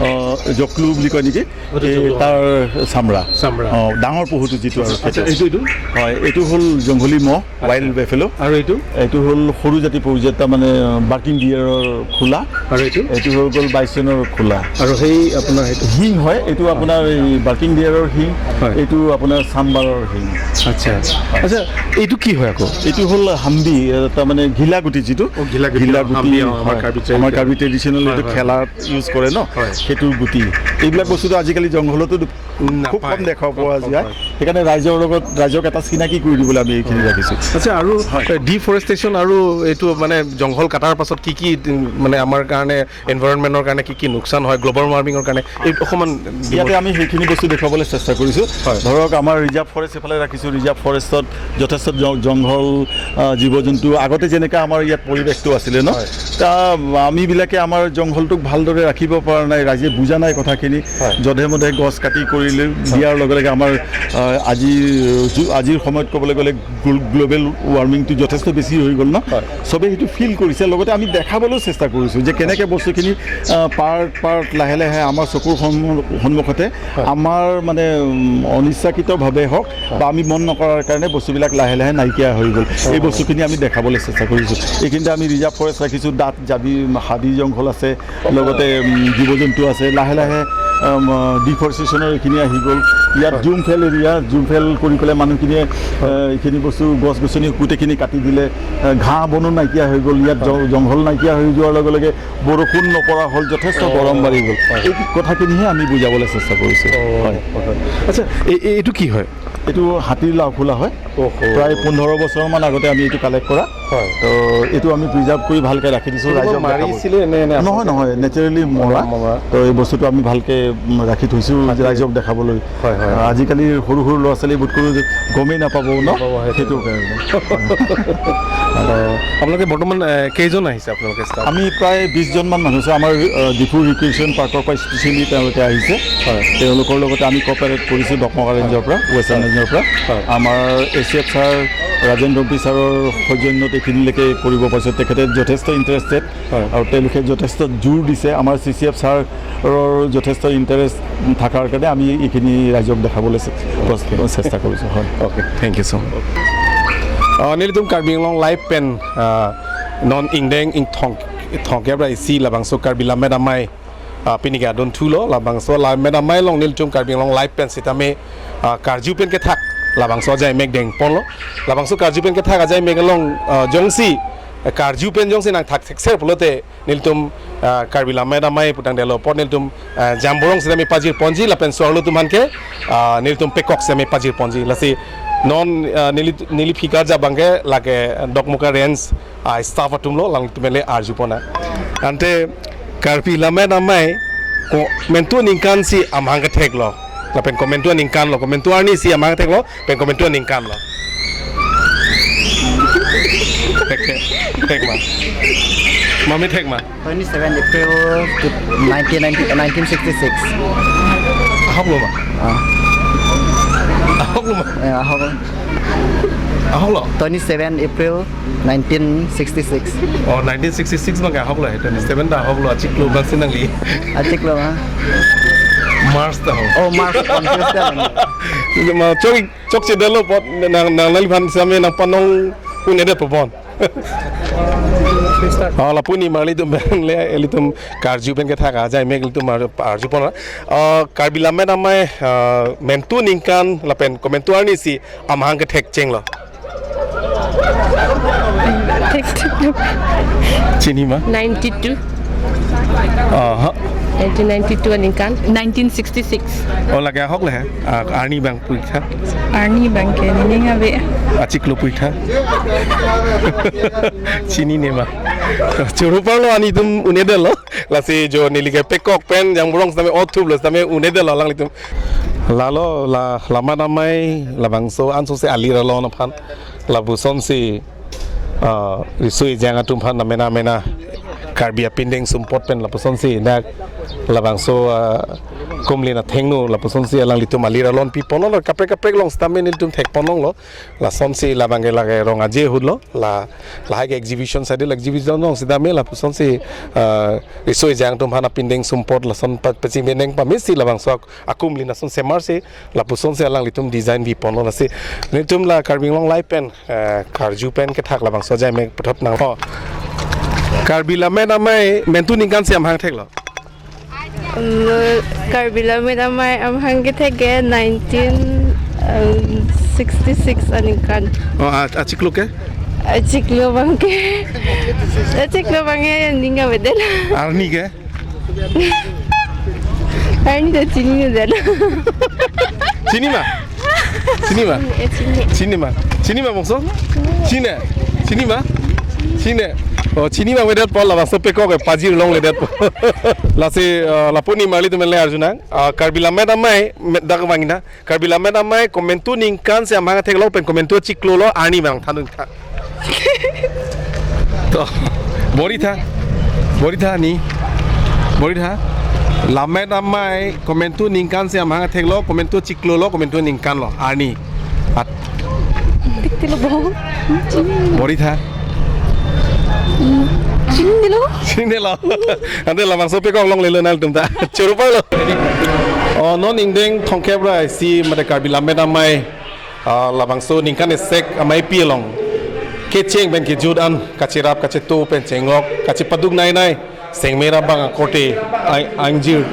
আহ, জকলু বুলি কয় নেকি? এইটো এই জকলু। তাৰ চামৰা। চামৰা। অ, ডাঙৰ পহুটো যিটো আৰু আচ্ছা, সেইটো। এইটো, এইটো? হয়, এইটো হ'ল জংঘলী মহ, আচ্ছা। ৱাইল্ড বেফেলো। আৰু এইটো? এইটো হ'ল সৰু জাতি পহু, যে তাৰমানে বাৰ্কিং ডিয়াৰৰ খোলা। আৰু এইটো? এইটো হৈ গ'ল বাইচনৰ খোলা। আৰু সেই আপোনাৰ সেইটো? শিং হয়, এইটো আপোনাৰ এই বাৰ্কিং ডিয়াৰৰ শিং, হয়। এইটো আপোনাৰ চাম্বাৰৰ শিং। আচ্ছা। আচ্ছা, এইটো কি হয় আকৌ? এইটো হ'ল হাম্বি, এ, তাৰমানে ঘিলাগুটি যিটো। অ, ঘিলাগুটি, ঘিলাগুটি, হাম্বি, অ, আমাৰ হয়। কাৰ্বি আমাৰ ট্ৰেডিশ্যনেল। কাৰ্বি ট্ৰেডিশ্যনেল হয়, এইটো হয়। খেলাত ইউজ কৰে ন? হয়। সেইটোৰ গুটি। এইবিলাক বস্তুটো আজিকালি জংঘলতো দু-, উম, খুব নাপায়। কম দেখা পোৱা কম, কম যায়। হয়। সেইকাৰণে ৰাইজৰ লগত, ৰাইজক এটা চিনাকি কৰি দিবলৈ আমি এইখিনি ৰাখিছোঁ। আচ্ছা, আৰু হয়। ডিফৰেষ্টেশ্যন আৰু এইটো মানে জংঘল কটাৰ পাছত কি কি, উম, মানে আমাৰ কাৰণে, এনভাইৰনমেণ্টৰ কাৰণে কি কি লোকচান হয়, গ্ল'বেল ৱাৰ্মিঙৰ কাৰণে, এই অকণমান ইয়াতে আমি সেইখিনি বস্তু দেখুৱাবলৈ চেষ্টা কৰিছোঁ। হয়। ধৰক, আমাৰ ৰিজাৰ্ভ ফৰেষ্ট এইফালে ৰাখিছোঁ, ৰিজাৰ্ভ ফৰেষ্টত যথেষ্ট জ-, জংঘল, আহ, জীৱ জন্তু, আগতে যেনেকা আমাৰ ইয়াত পৰিৱেশটো আছিলে ন, হয়। তা আমিবিলাকে আমাৰ জংঘলটোক ভালদৰে ৰাখিব পৰা নাই, ৰাইজে বুজা নাই কথাখিনি। হয়। যধে মধে গছ কাটি কৰিলে, হয়। দিয়াৰ লগে লগে আমাৰ, আহ, আজি, যু-, আজিৰ সময়ত ক'বলৈ গ'লে গ্ল-, গ্ল'বেল ৱাৰ্মিংটো যথেষ্ট বেছি হৈ গ'ল ন? হয়। চবেই সেইটো ফিল কৰিছে। লগতে আমি দেখাবলৈও চেষ্টা কৰিছোঁ যে কেনেকে বস্তুখিনি, আহ, পাৰ্ট পাৰ্ট লাহে লাহে আমাৰ চকুৰ সন্মু-, সন্মুখতে হয়। আমাৰ মানে, উম, অনিচ্ছাকৃতভাৱে হওক হয়। বা আমি মন নকৰাৰ কাৰণে বস্তুবিলাক লাহে লাহে নাইকিয়া হৈ গ'ল। এই হয়। বস্তুখিনি আমি দেখাবলৈ চেষ্টা কৰিছোঁ। এইখিনিতে আমি ৰিজাৰ্ভ ফৰেষ্ট ৰাখিছোঁ, দাঁত, জাবি, হাবি জংঘল আছে, লগতে, উম, জীৱ জন্তু আছে। লাহে লাহে, উম, ডিফৰেষ্টেশ্যনৰ এইখিনি আহি গ'ল। ইয়াত হয়। Zoom fail area, zoom fail কৰি পেলাই মানুহখিনিয়ে, হয়। আহ, এইখিনি বস্তু, গছ গছনি গোটেইখিনি কাটি দিলে, আহ, ঘাঁহ বনো নাইকিয়া হৈ গ'ল। ইয়াত হয়। জ-, জংঘল নাইকিয়া হৈ যোৱাৰ লগে লগে বৰষুণ নপৰা হ'ল, যথেষ্ট অ, গৰম বাঢ়ি গ'ল। হয়। এই কথাখিনিহে আমি বুজাবলৈ চেষ্টা কৰিছোঁ। অ, হয়। হয়, হয়। আচ্ছা, এই, এই, এইটো কি হয়? এইটো হাতীৰ লাওখোলা হয়। অহ। প্ৰায় পোন্ধৰ বছৰমান আগতে আমি এইটো কালেক্ট কৰা। হয়। তো এইটো আমি প্ৰিজাৰ্ভ কৰি ভালকে ৰাখি দিছোঁ এইটো ৰাইজক দেখাবলৈ। মাৰিছিলে নে, নে নহয়, আচলতে? নহয়, নেচাৰেলি মৰা। মৰা। তো এই বস্তুটো আমি ভালকে, উম, ৰাখি থৈছোঁ হাতী। ৰাইজক দেখাবলৈ। হয়, হয়, হয়। আজিকালি সৰু সৰু ল'ৰা ছোৱালী বোধকৰো গমেই নাপাব ন? নাপাব, সেইটো। সেইটো কাৰণে। আহ, আপোনালোকে বৰ্তমান, আহ, কেইজন আহিছে আপোনালোকে ষ্টাফ? আমি প্ৰায় বিশ জনমান মানুহ আছোঁ। আমাৰ, আহ, ডিফু ৰিক্ৰিয়েশ্যন পাৰ্কৰ পৰা স্পেচিয়েলি তেওঁলোকে আহিছে। হয়। তেওঁলোকৰ লগতে আমি কপাৰেট কৰিছোঁ ডকমকা ৰেঞ্জৰ পৰা, ৱেষ্টাৰ্ণ হয়। ৰেঞ্জৰ পৰা। হয়। আমাৰ এ চি এফ ছাৰ ৰাজেন ৰম্পী ছাৰৰ সৌজন্যত এইখিনিলৈকে কৰিব পাৰিছোঁ। তেখেতে যথেষ্ট ইণ্টাৰেষ্টেড। হয়। আৰু তেওঁলোকে যথেষ্ট জোৰ দিছে। আমাৰ চি চি এফ ছাৰৰ যথেষ্ট ইণ্টাৰেষ্ট থকাৰ কাৰণে আমি এইখিনি ৰাইজক দেখাবলৈ চে-, প্ৰচ-, চেষ্টা কৰিছোঁ। হয়। Okay, thank you so much. Uh, nelitum Karbi Anglong Live pen, uh, non ingdeng ingthong, thongkep ra isi labangso Karbi Lammet Amei, uh, pini ke adun thulo, labangso Lammet Amei along nelitum Karbi Anglong Live pen sitame, uh, karju pen kethak labangso ajaimek dengponlo. Labangso karju pen kethak ajaimek along, uh, jongsi, uh, karju pen jongsi nangthak thekser pulote nelitum, ah, Karbi Lammet Amei putang delo apot nelitum, ah, Jamborong sitame pajirponji lapen so-arlo atum aphan ke, ah, nelitum pekok sitame pajirponji. Lasi non, ah, neli, neli phikar jabang ke lake Dokmoka Range, ah, staff atumlo, alangtum le arjupon nang. Ante Karbi Lammet Amei komantu aningkan si amahang ketheklo. Lapen komantu aningkanlo, komantu arni si amahang ketheklo, pen komantu aningkanlo. Thek, thek, thek ma. Mami thek ma. Twenty-seven April to nineteen ninety, nineteen sixty-six. Ahoklo ma. Ah. Ahoklo ma. Eh, ahok. Ahoklo. Twenty-seven April nineteen sixty-six. Oh, nineteen sixty-six abang ke ahoklo, eh, twenty-seven ta ahoklo, achiklo abang si nangli. Achiklo ma. March ta ahok. Oh, March, confuse ta. Ma, chok, chokchedetlo apot nang, nang, nangliphan sitame nangpanong un-edet po bon. Oh, lapu ni marli atum pen le, ilitum karju pen kethak ajaimek ilitum ar-, arjupon. Ah, Karbi Lammet Amei, ah, mantu aningkan lapen komantu arni si amahang kethek chenglo. Thek, thek. Chini ma? Ninety-two. Aha. Nineteen ninety-two aningkan. Nineteen sixty-six. Oh, lake ahoklo he. Ah, arni abang pu-ik tha. Arni abang ke nening ave. Achiklo pu-ik tha. Chinine ma. Choro parlo, arni atum un-edetlo. Lasi jo neli ke pekok pen Jamborong sitame othuplo sitame un-edetlo alanglitum. Lalo la Lammet Amei labangso ansose alir alon aphan lapusonsi, ah, riso ejang atum aphan amena amena Karbi apindeng sumpot pen lapusonsi dak labangso, ah, kumlin athengno lapusonsi alanglitum alir alon piponlo, kaprek kaprek along sitame nelitum thekponlonglo. Lasonsi labang ke lake Rong Aje ahutlo, la, lahai ke exhibition side, la exhibition along sitame lapusonsi, ah, riso ejang atum aphan apindeng sumpot lason pa-, pachingdeng pamesi labangso akumlin ason semarsi lapusonsi alanglitum design piponlo. Lasi nelitum la Karbi Anglong Live pen, eh, karju pen kethak labangso ajaimek puthot nang. Oh. Karbi Lammet Amei mantu aningkan si amahang theklo. Um, Karbi Lammet Amei amahang kethek ke nineteen, um, sixty-six aningkan. Oh, a-, achiklo ke? Achiklo abang ke. Achiklo abang ke ning avedet. Arni ke? Arni ta chininedet. Chini ma? Chini ma? Eh, chini. Chini ma? Chini ma bongso? Chini. Chini ma? Chini. Oh, chini ma avedet po, labangso pekok ke pajirlongledetpo. Lasi, eh, lapu ni marli atum le arju nang. Ah, Karbi Lammet Amei, me-, dak vangna. Karbi Lammet Amei komantu aningkan si amahang theklo pen komantu achiklolo, arni abang thanun tha. To, bor-i tha. Bor-i tha ni. Bor-i tha. Lammet Amei komantu aningkan si amahang theklo, komantu achiklolo, komantu aningkanlo, arni. At. Tik tilo bo. Bor-i tha. Chinilo. Chinilo. Ante labangso pekok longlelo nanglitum ta. Choro parlo. Oh, non ingdeng thongkep ra isi mate Karbi Lammet Amei, ah, labangso ningkan esek ameipi along kecheng pen kejut an, kacherap kacheto pen chenglok, kachepaduk nainai, sengmera bang akorte, ai-, aingjir.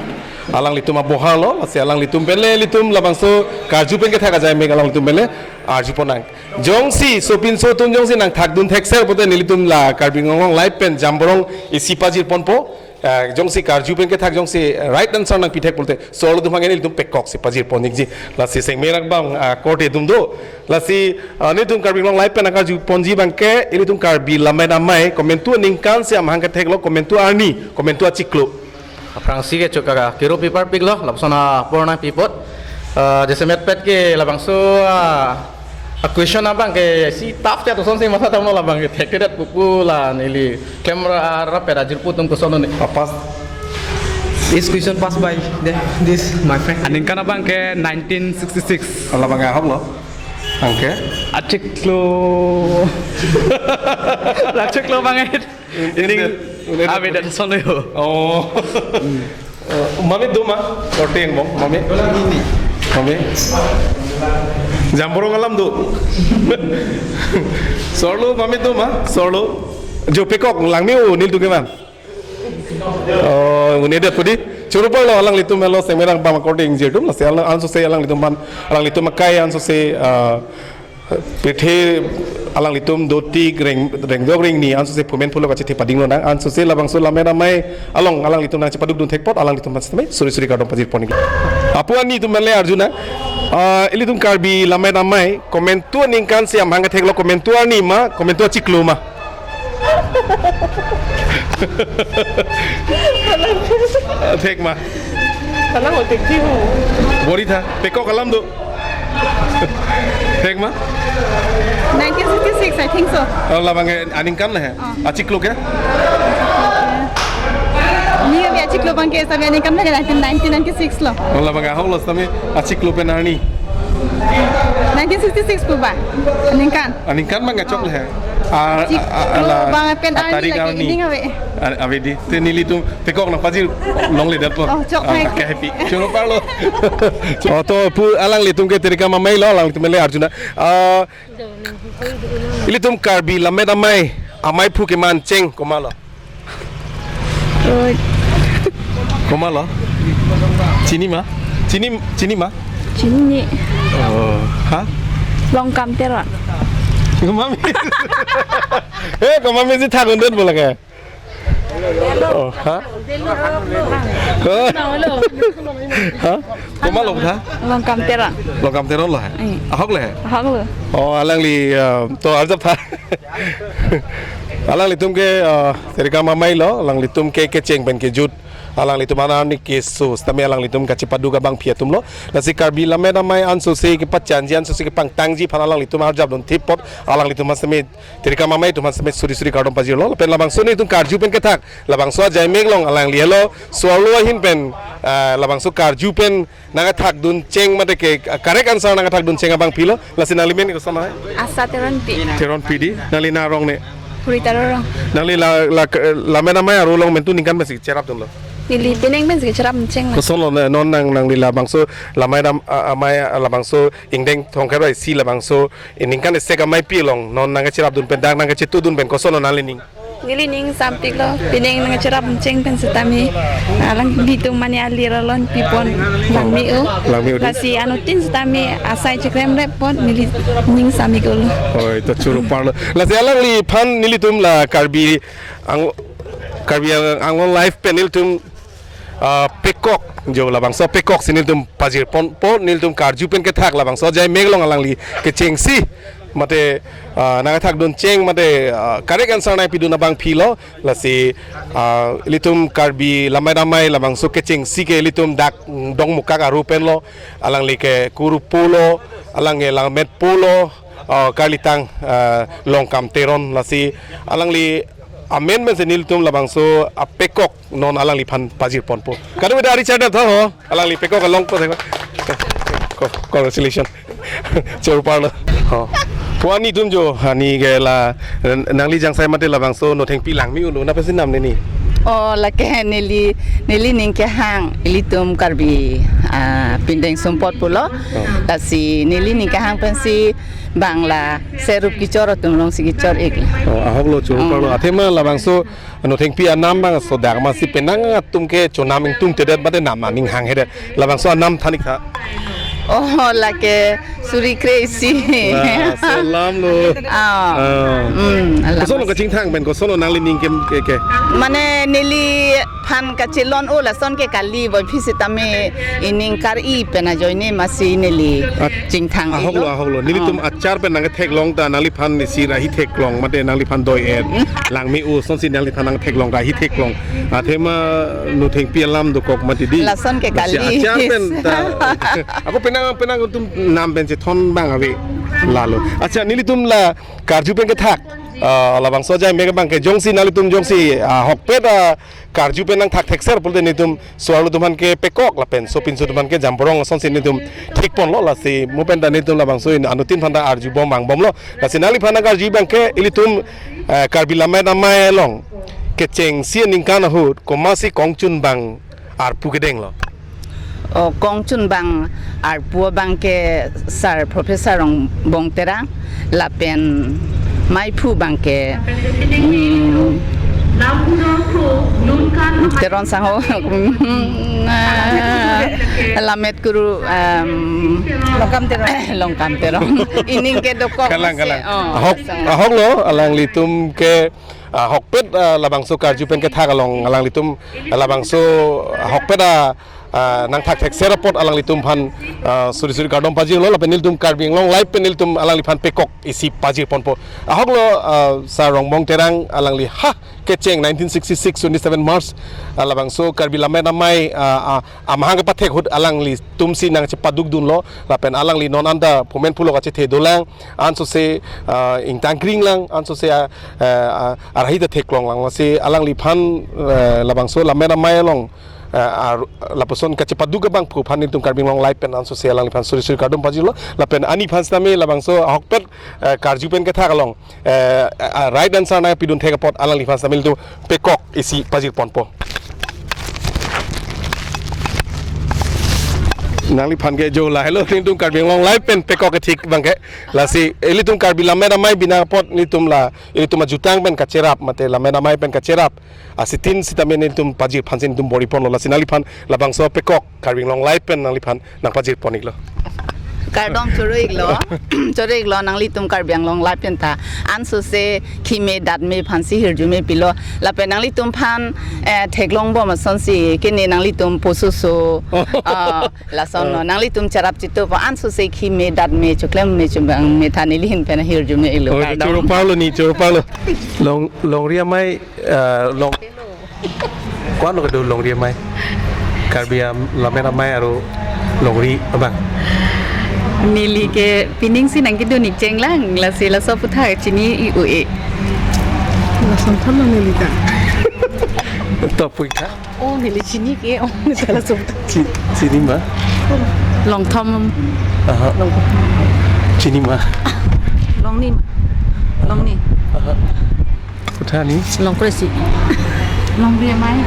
Alanglitum aboharlo, lasi alanglitum pen le ilitum labangso karju pen kethak ajaimek alanglitum pen le arjupon nang. Jongsi, sopinso atum jongsi nangthakdun thekser pulote nelitum la Karbi Anglong Live pen Jamborong isi pajirponpo. Ah, jongsi karju pen kethak, jongsi right answer nangpi thek pulote, so-arlo atum aphan ke nelitum pekok si pajir pon-ikji. Lasi Sengme Rangbam, ah, korte atum do. Lasi, ah, nelitum Karbi Anglong Live pen nangkarju ponji abang ke, ilitum Karbi Lammet Amei, komantu aningkan si amahang kethek lo, komantu arni, komantu achiklo. Aphrangsi ke chokara, kiro pipar pik lo, lapuson apor nangpi apot. Ah, jasemet pet ke labangso, ah, a question abang ke si tough chat ason si matha tanglo, labang ke thekthedet pu pu la neli klem ra, ah, rapet ajirpo atum koson ni. Apa? This question passed by the, this my friend. Aningkan abang ke nineteen sixty-six. Ala abang ahok lo. Angke? Achiklo. Achiklo abang eh. Ini ini avedet ason lo. Oh. Eh, mami do ma? Korte angbong, mami? Ini. Mami? Jamborong alam do. So-arlo mami do ma? So-arlo. Jo pekok langme-o nelitum kevan. Oh, un-edet pudi. Choro parlo, alanglitum helo Sengme Rangbam akorte ingjir atum. Lasi alang ansose alanglitum aphan, alanglitum akai ansose, ah, pirthe alanglitum dotik reng, rengdok rengni ansose phumen phulok kachethi pading lonang, ansose labangso Lammet Amei along alanglitum nangchepaduk dun thek apot alanglitum aphan sitame suri suri kardom pajir pon-ikji. Apu ani atum le arjuna. Ah, ilitum Karbi Lammet Amei, komantu aningkan si amahang kethek lo, komantu arni ma, komantu achiklo ma? Thek ma? Kalang otik ji ho. Bori tha, pekok alam do. Thek ma? Nineteen sixty-six, I think so. Oh, labang ke aningkan le he. Ah. Achiklo ke? Ni kami achiklo abang ke sitame aningkan abang ke nineteen, nineteen ninety-six lo. Oh, labang ahok lo sitame achiklo pen arni. Nineteen sixty-six pu ba? Aningkan. Aningkan abang kachok le he. Ah, achiklo ah, ah, ala, abang pen ah, arni tarik lagi arni. Ining ave. Ah, ave di. Te nelitum pekok nangpajir longledetpo. Oh, chok ah, hai. Ke happy. Choro parlo. Oh, to pu alanglitum ke Terikam Amei lo, alanglitum le arjuna. Ah, ilitum Karbi Lammet Amei, amei aphu keman cheng komat lo? Oi. Komat lo? Chini ma? Chini, chini ma? Chini. Oh, ha? Longkam Teron. Komat me? Eh, komat me si thak un-edetpo lake. Oh, ha? Ha? Komat lo tha? Longkam Teron. Longkam Teron lo he? Eh. Ahok le he? Ahok lo. Oh, alangli, eh, to arjap tha. Alanglitum ke, eh, Terikam Amei lo, alanglitum ke kecheng pen kejut. Alanglitum aphan arni keso, sitame alanglitum kachepaduk abangpi atum lo. Lasi Karbi Lammet Amei ansose kepachanji, ansose kepangtangji aphan alanglitum arjap dun thip apot, alanglitum aphan sitame Terikam Amei atum aphan sitame suri suri kardom pajirlo. Lapen labangso nelitum karju pen kethak, labangso ajaimek along alangli helo so-arlo ahin pen, ah, labangso karju pen nangkethak dun cheng mate ke, ah, correct answer nangkethak dun cheng abangpi lo. Lasi nangli men koson hai? Asa Teronpi. Teronpi di. Nangli nang arong ne? Purita Rorong. Nangli la, la, Lammet Amei aro along mentu ningkan pensi cherap dunlo? Neli pining pensi cherap cheng lo. Koson lo ne, non nang, nangli labangso Lammet Am-, ah, Amei, ah, labangso ingdeng thomkep ra isi labangso ningkan esek ameipi along non nangkacherap dun pen, dak nangkachetu dun pen koson lo nangli ning? Neli ning sampik lo, pining nangcherap cheng pen sitame alanglitum mane ali ralon pipon langme-o. Langme-o di. Lasi anuttin sitame asai chekrem rep apot neli ning sampik lo. Oi, to choro parlo. Lasi alangliphan nelitum la Karbi Ang-, Karbi Ang-, Anglong Live pen nelitum ah, pekok, jo labangso pekok si nelitum pajir ponpo, nelitum karju pen kethak labangso ajaimek along alangli kechengsi mate, ah, nangkethak dun cheng mate, ah, correct answer nangpi dun abangpi lo. Lasi, ah, ilitum Karbi Lammet Amei labangso kechengsi ke ilitum dak, mm, Dongmukak aro pen lo, alangli ke Kurupo lo, alang ke Lammetpo lo, ah, karlitang, ah, Longkam Teron. Lasi alangli amen pensi nelitum labangso apekok non alangliphan pajir ponpo. Kadokave ari charda tha ho, alangli pekok along ko thek. Co-, congratulations. Choro parlo. Ho. Pu ani atum jo, ani ke la, nangli jangsai mate labangso Nothengpi langme-o lo, na pensi nam neni? Oh, lake neli, neli ning kehang, ilitum Karbi, ah, pindeng sumpot pulo. Oh. Lasi neli ning kehang pensi bang la serup kechor atum alongsi kechor-ik. Oh, ahok lo choro parlo. Oh. Athema labangso Nothengpi anam bang so dak masi penang atum ke chonam ingtungtedet mate nam aning hanghedet. Labangso anam than-ik tha. Oh, lake suri kre-isi. Laso alam lo. Ah. Ah. Hmm, alam. Koson lo kachingthang pen, koson lo nangli ning ke, ke, ke? Mane neliphan kachelon o lason ke kali boi phi sitame ining kar-i pen ajoine masi neli Ah, chingthang ahok lo, ilo. Ahok lo. Nelitum Ah. achar pen nangketheklong ta nangliphan isi rahi theklong mate nangliphan doi-et. Langme-o asonsi nangliphan nangtheklong rahi theklong. Athema nu thengpi alam dokok mati di. Lason ke Lasi kali. Achar pen ta. Ako penang, penang atum nam pen chethon abang ave. Lalo. Accha, nelitum la karju pen kethak. Ah, labangso ajai mek abang ke jongsi nanglitum jongsi, ah, ahokpet, ah, karju pen nangthak thekser pulote nelitum so-arlo atum aphan ke pekok lapen sopinso atum aphan ke jamborong asonsi nelitum thikponlo lasi mo pen ta nelitum labangso in anuttin aphan ta arjubom vangbomlo. Lasi nangliphan nangkarju abang ke ilitum, eh, Karbi Lammet Amei along kechengsi aningkan ahut komatsi kongchunbang arpu kedenglo? Oh, kongchunbang arpu abang ke Sir Professor Rongbong Terang lapen meiphu abang ke, hmm, Teron Sangho, ah, Lammet Kuru, um, Longkam Teron. Longkam Teron. Ining ke dokok Kalang, masi, kalang. Oh, Ahok, sang- ahok lo, alanglitum ke, ah, ahokpet, ah, labangso karju pen kethak along, alanglitum, ah, labangso ahokpet, ah, ah, nangthak thekser apot alanglitum aphan, ah, suri suri kardom pajirlo, lapen nelitum Karbi Anglong Live pen nelitum alangliphan pekok isi pajirponpo. Ahok lo, ah, Sir Rongbong Terang alangli ha kecheng nineteen sixty-six twenty-seven March, ah, labangso Karbi Lammet Amei, ah, ah, amahang kepathek ahut alanglitumsi nangchepadukdunlo, lapen alangli non anta phomen phulo kachethe dolang, ansose, ah, ingtangkring lang, ansose, ah, eh, ah, arahi ta theklong lang, lasi alangliphan, eh, labangso Lammet Amei along, eh, ar-, lapuson kachepaduk abangphu aphan nelitum Karbi Anglong Live pen ansose alangliphan suri suri kardom pajirlo, lapen ani aphan sitame labangso ahokpet, eh, karju pen kethak along, eh, eh, right answer nangpidun thek apot alangliphan sitame nelitum pekok isi pajirponpo. Nangliphan ke jo lahelo, nelitum Karbi Anglong Live pen pekok kethik abang ke. Lasi, ilitum Karbi Lammet Amei bina apot nelitum la, ilitum ajutang pen kacherap, mate Lammet Amei pen kacherap asitin sitame nelitum pajir aphansi nelitum bor-iponlo, lasi nangliphan labangso pekok Karbi Anglong Live pen nangliphan nangpajirpon-iklo. Kardom choro-iklo, choro-iklo nanglitum Karbi Anglong Live pen ta ansose keme datme aphansi hirjume pilo. Lapen nanglitum aphan, eh, theklongbom asonsi kene nanglitum pososo, ah, lason lo, ah, nanglitum cherap chitupo ansose keme datme choklem me chumbang me than neli ahin pen hirjume-iklo. Oh, kardom. Choro parlo ni, choro parlo. Long, longri amei, eh, long. Ko-an lo kedo longri amei? Karbi Lam-, Lammet Amei aro longri abang. Neli ke pining si nangkedun-ik chenglang, lasi laso aputhak chini-ik un-e. Lason than lo neli ta. To puitha. Oh, neli chini ke, oh, neli ta laso aputhak. Chi-, chini ma? Longthom. Aha. Longthom. Chini ma? Longni. Longni. Aha. Kotha ni? Longkre-isi. Longri amei.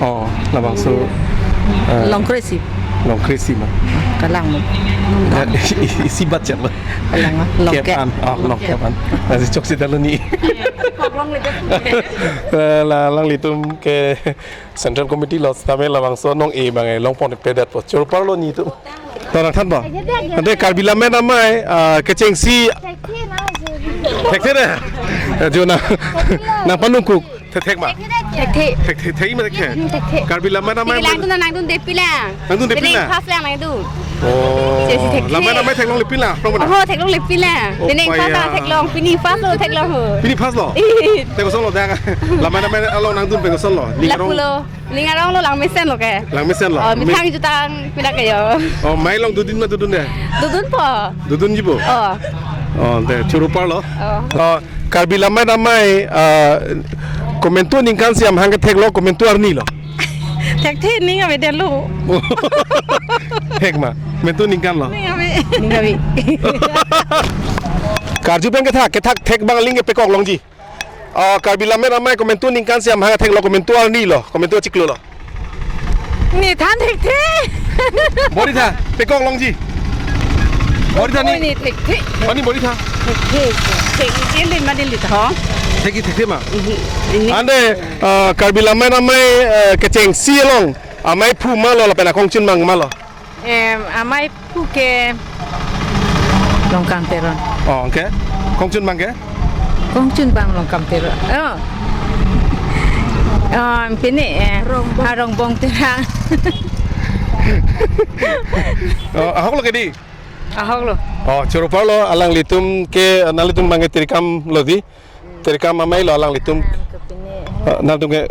Oh, labangso, eh, Longkre-isi. Longkre-isi ma? Kalang lo. Ya, i-, i-, isi bat jat lo. Kalang lo. Longkep. Longkep an. Oh, longkep. Longkep an. Lasi chokche dalo ni. Eh, la, alanglitum ke Central Committee lo sitame labangso nong-e abang e longponpedetpo. Choro parlo nelitum. To nangthanpo. Ante Karbi Lammet Amei, ah, kechengsi. Thekthe de. Eh, jo nang, nangpanungkuk. Thekthek ma? Thekthe. Thekthe, thek ma thekthe. Thekthe. Karbi Lammet Amei. Pini lang tu nangdunde pilang. Nangdunde pilang? Pining first lang nangdun. Oh. Chengsi thekthe. Lammet Amei theklongle pilang, from mana? Oh, theklongle pilang. Oh, pining first paya. Lang theklong, pini first lo theklong ho. Pini first lo? Ih. Te koson lo dak. Lammet Amei along nangdun pen koson lo? Ning arong. Lapu lo. Ning arong lo, langmesen lo ke. Langmesen lo. Oh, mi- methang jutang pina ke jo. Oh, mei along dodun ma dodunde? Dodunpo. Dodunjipo? Oh. Oh, te choro parlo. Oh. Oh, Karbi Lammet Amei, ah, komantu aningkan si amahang ketheklo, komantu arni lo? Thekthe, ning avedetlo. Thek ma, komantu aningkan lo? Ning ave. Ning ave. Karju pen kethak, kethak thek abang aling ke pekok longji. Ah, Karbi Lammet Amei komantu aningkan si amahang theklo, komantu arni lo, komantu achiklo lo? Neli than thekthe. Bor-itha, pekok longji. Bor-itha ni. Oi, neli thekthe. Ani bor-itha. Thekthe. Thekthe le mane neli tha. Thekji thekthe ma? Mhm. Ini. Ante, ah, Karbi Lammet Amei, eh, kechengsi along ameiphu ma lo lapen akongchunbang ma lo? Em, amei pu ke Longkam Teron. Oh, okay. Kongchun abang ke? Kongchun abang Longkam Teron. Oh. Oh, pini, eh, Rongbong. Ah, Rongbong Terang. Oh, ahok lo ke di? Ahok lo. Oh, choro parlo alanglitum ke, nanglitum abang ke tirikam lo di? Tirikam amei lo alanglitum. Ke pini. Ah, nangtum ke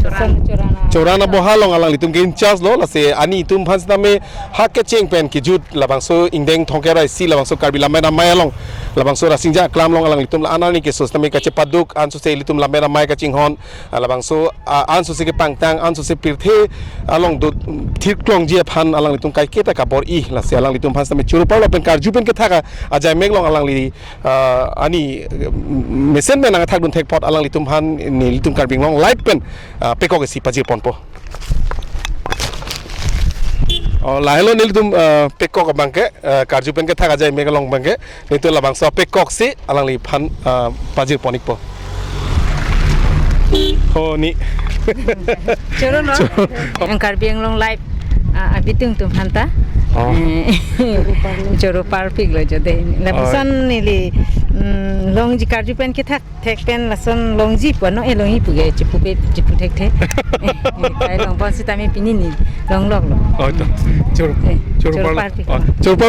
Choran. Choran. Choran aboha along alanglitum ke in charge lo, lasi ani atum aphan sitame ha kecheng pen kejut labangso ingdeng thomkep ra isi labangso Karbi Lammet Amei along labangso Rasinja Aklam along alanglitum la-an arni keso sitame kachepaduk, ansose ilitum Lammet Amei kachinghon, ah, labangso, ah, ansose kepangtang, ansose pirthe along do thirklongji aphan alanglitum kaiketa kabor-i, lasi alanglitum aphan sitame choro parlo pen karju pen kethak ajaimek along alangli, ah, ani, mm, mesen pen nangthakdun thek apot alanglitum aphan nelitum Karbi Anglong Live pen, ah, pekok isi pajir ponpo. Oh, lahelo nelitum, ah, pekok abang ke, ah, karju pen kethak ajaimek along abang ke, nelitum labangso pekok si alangliphan, ah, pajir pon-ikpo. Oh, ni. Choro lo. Choro. Yang Karbi Anglong Live, ah, abitung atum aphanta. Oh. Eh, choro parpik lo jode. Oh. Lapuson neli, mm, longji karju pen kethak thek pen lason longji pu ano, eh, longji pu ke chipu pe, chipu thekthe. Eh, eh, tai long pon sitame pini ni longlok lo. Oh, to. Choro, eh, choro choro parlo. Parpik. Oh, choro parlo.